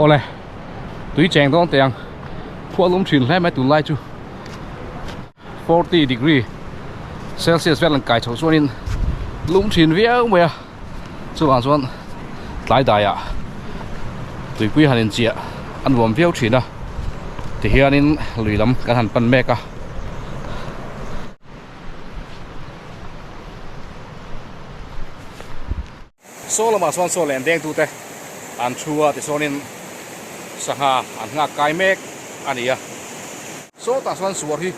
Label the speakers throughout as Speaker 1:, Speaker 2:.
Speaker 1: Awle tui cheng dawn teh ang khuah lum thin hle mai tunlai chu 40 degree celsius vel an kai chhoh chuanin lum thin viau mai a chuvang chuan tlai daiah tuipui han inchiah a nuam viau thin a tihianin lui lam kan han pan mek a. Saw lamah chuan saw len deng tute an thu a tichuanin sangha an nghak kai mek a ni a. Saw tah chuan suar hi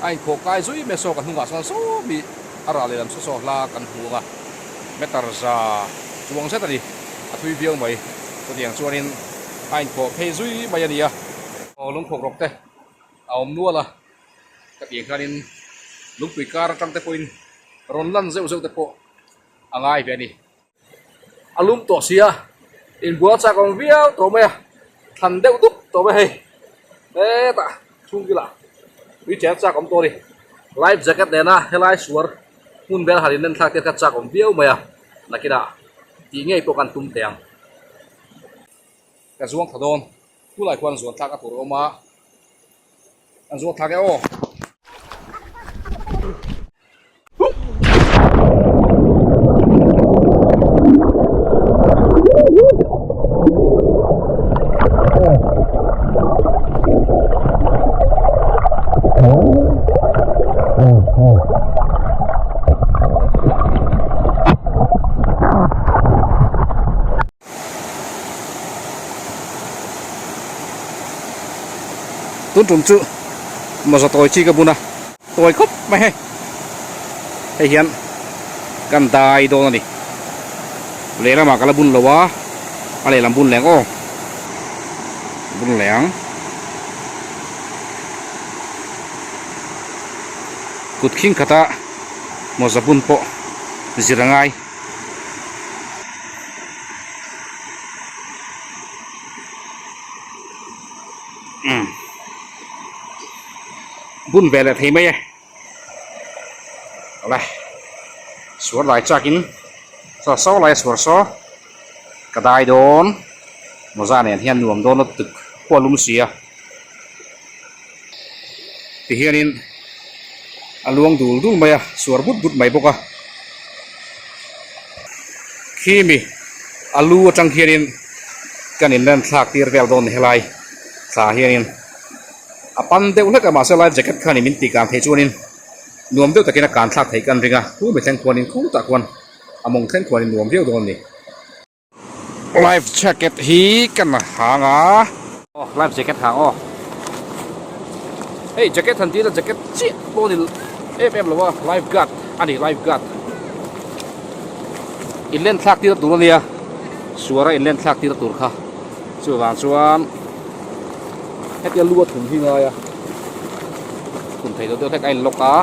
Speaker 1: a inkhawh kai zui mai a, saw ka hnungah chuan saw mi a rah lehlam saw saw hla kan hmu ang a, meter za chuang zet a ni, a thui viau mai. Chutiang chuanin a inkhawh phei zui mai a ni a. Aw lungkhawk rawk te a awm nual a, ka tih khanin lungpui kar atang te pawhin rawn lan zeuh zeuh te pawh a ngai ve a ni. A lum tawh si a, inbual chak awm viau tawh mai a, thlan deuh dup tawh mai hei hetah chhung kilah tui chen chak awm tawh a ni. Life jacket nena helai suar hmun vel han in enthlak te kha chak awm viau mai a, nakinah tih ngei pawh kan tum teh ang. Ka zuang thla dawn, khulai khuan zuan thlak a tur a awm a, an zuang thlak e aw. Tun tum chu mawza tawi chi ka bun a tawi khawp mai hei hei hian kan dai dawn a ni lehlamah ka la bun lo a a lehlam bun leng aw bun leng kut khing khata mawza bun pawh zir a ngai. Bun ve leh thei mai e awle suar lai chak in saw saw lai a suar saw ka dai dawn mawza nen hian nuam dawn a tuk khua lum si a tihianin a luang dul dul mai a suar but but mai bawk a khimi a lu atang khianin kan inlen thlak tir vel dawn ni helai thla hianin a pan deuh hlek a mahse life jacket khanin min tih kang thei chuanin nuam deuh takin a kan thlak theih kan ring a khu mi thleng khuanin khutah khuan a mawng thleng khuanin nuam viau dawn a ni. Life jacket hi kan hang a. Aw life jacket hang aw. Hei jacket han tih la jacket chiah pawh a ni em em lo a life guard a ni life guard. In len thlak tir tur a nia suara in len thlak tir tur kha chuvang chuan hetia lu a thum hi ngai a thum thei lo deuh hlek a in lock a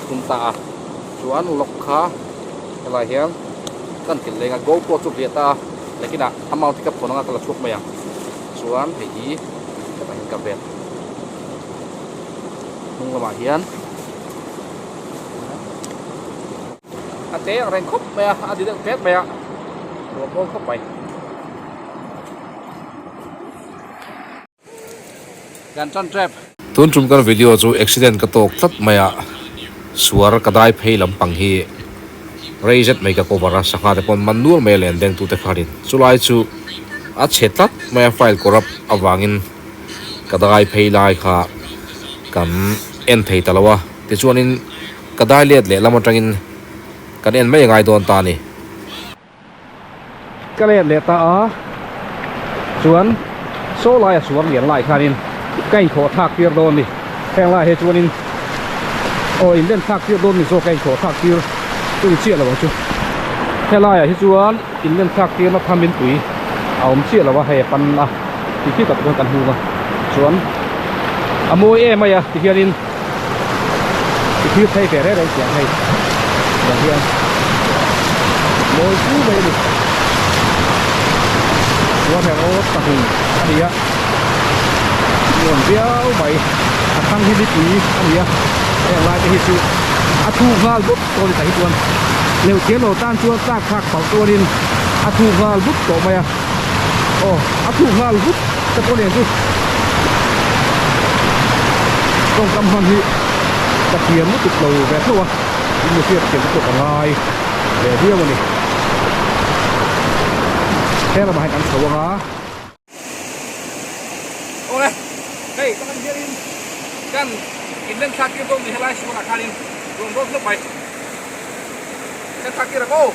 Speaker 1: thum ta a chuan lock kha. Helai hian kan kil leng a GoPro chu hliah ta a nakinah a mount hi ka phawn anga ka la chhuak mai ang chuan hei hi hetah hian ka vel hnung lamah hian a te ang reng khawp mai a a di deuh pek mai a nuam dawn khawp mai. Kan tan tep.
Speaker 2: Tun tum kan video chu accident ka tawk tlat mai a, suar ka dai phei lampang hi rei zet mai ka cover a, sangha te pawn man nual mai a len deng tute khanin chulai chu a chhe tlat mai a file corrupt avangin ka dai phei lai kha kan en thei ta lo a, tichuanin ka dai let leh lam atangin kan en mai angai dawn ta a ni.
Speaker 1: Ka let leh ta a, chuan saw laia suar lian lai khanin ka inkhawh thlak tir dawn ni. Heng lai hi chuanin aw inlen thlak tir dawn ni zawk ka inkhawh thlak tir chu ni chiah lo ang chu. Helaiah hi chuan inlen thlak tirna thamin tui a awm chiah lo a, hei a pan a ti khi tak chuan kan hung a, chuan a mawi em mai a tihianin i thlir phei ve reng reng chiang hei tiang hian mawi fu mai a ni chuan heng aw sahung a ni a nuam viau mai a thang hi lipui a ni a heng lai te hi chu a thu nghal but tawh a ni tah hi chuan leuh thiam lo tan chuan tlak thlak palh chuanin a thu nghal but tawh mai a. Aw a thuk nghal vut te pawh nen chu tawngkam hman hi ka thiam lutuk lo ve tho a in mi hriat thiam te pawh ka ngai ve viau a ni. He lamah hian kan chho ang a. Awle hei ka han hianin kan inlen thlak tir dawn ni helai suanah khanin rawn rawt hlawp mai inlen thlak tir ang aw.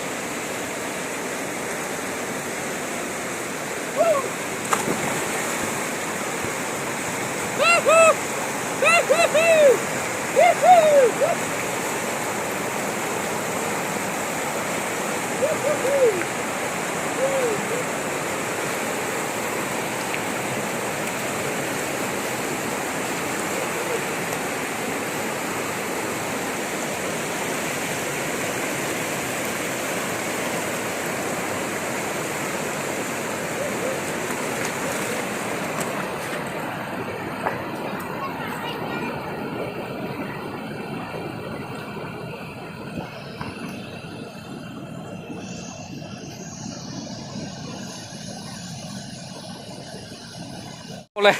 Speaker 1: Awle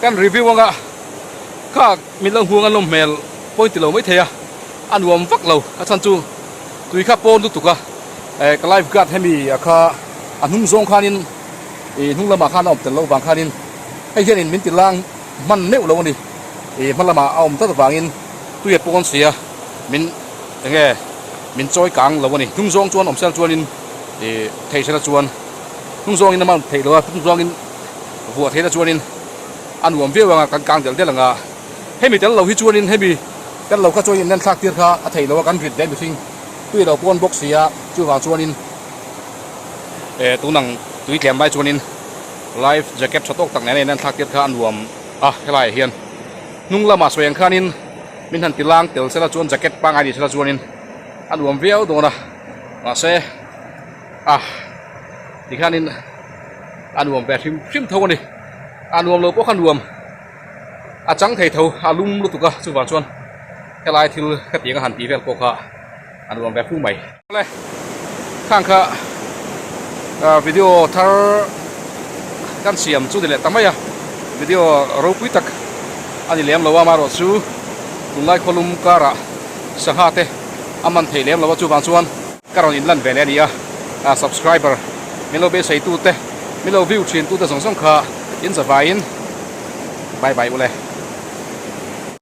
Speaker 1: kan review anga kha min lo hmuang a nawm hmel point ti lo mai thei a a nuam vak lo a chhan chu tui kha pawn lutuk a eh ka life guard hemi a kha a hnung zawng khanin ih hnung lamah khan a awm tel loh vang khanin hei hianin min ti lang hman meuh lo a ni ih hma lamah a awm tlat avangin tui a pawn si a min enge min chawi kang lo a ni hnung zawng chuan awm sel chuanin ih theih sela chuan hnung zawngin a man theih lo a hnung zawngin vuah theihna chuanin a nuam viau ang a kan kang del del ang a hemi tel lo hi chuanin hemi tel lo kha chuan in thlak tir kha a theih lo a kan rit ve mihring tui lo pawn bawk si a chuvang chuanin eh tunang tui tlem lai chuanin life jacket tha tawk tak nen a in thlak tir kha a nuam a helai ah hian hnung lamah sawi ang khanin min han ti lang tel sela chuan jacket pangngai ni sela chuanin a nuam viau dawn a mahse a tikhianin a nuam ve hrim hrim tho a ni a nuam lo pawh kha nuam a chang thei tho a lum lutuk a chuvang chuan helai thil hetiang a han tih vel pawh kha a nuam ve fu mai. Awle khang kha video thar kan siam chu ni leh ta mai a video ropui tak a ni lem lo a amaherawh chu tunlai khawlum karah sangha te a man thei lem lo a chuvang chuan Ka rawn inlan ve leh a ni a, subscriber min lo beisei tute, min lo view thin tute zawng zawng kha in zavaiin bye bye u le.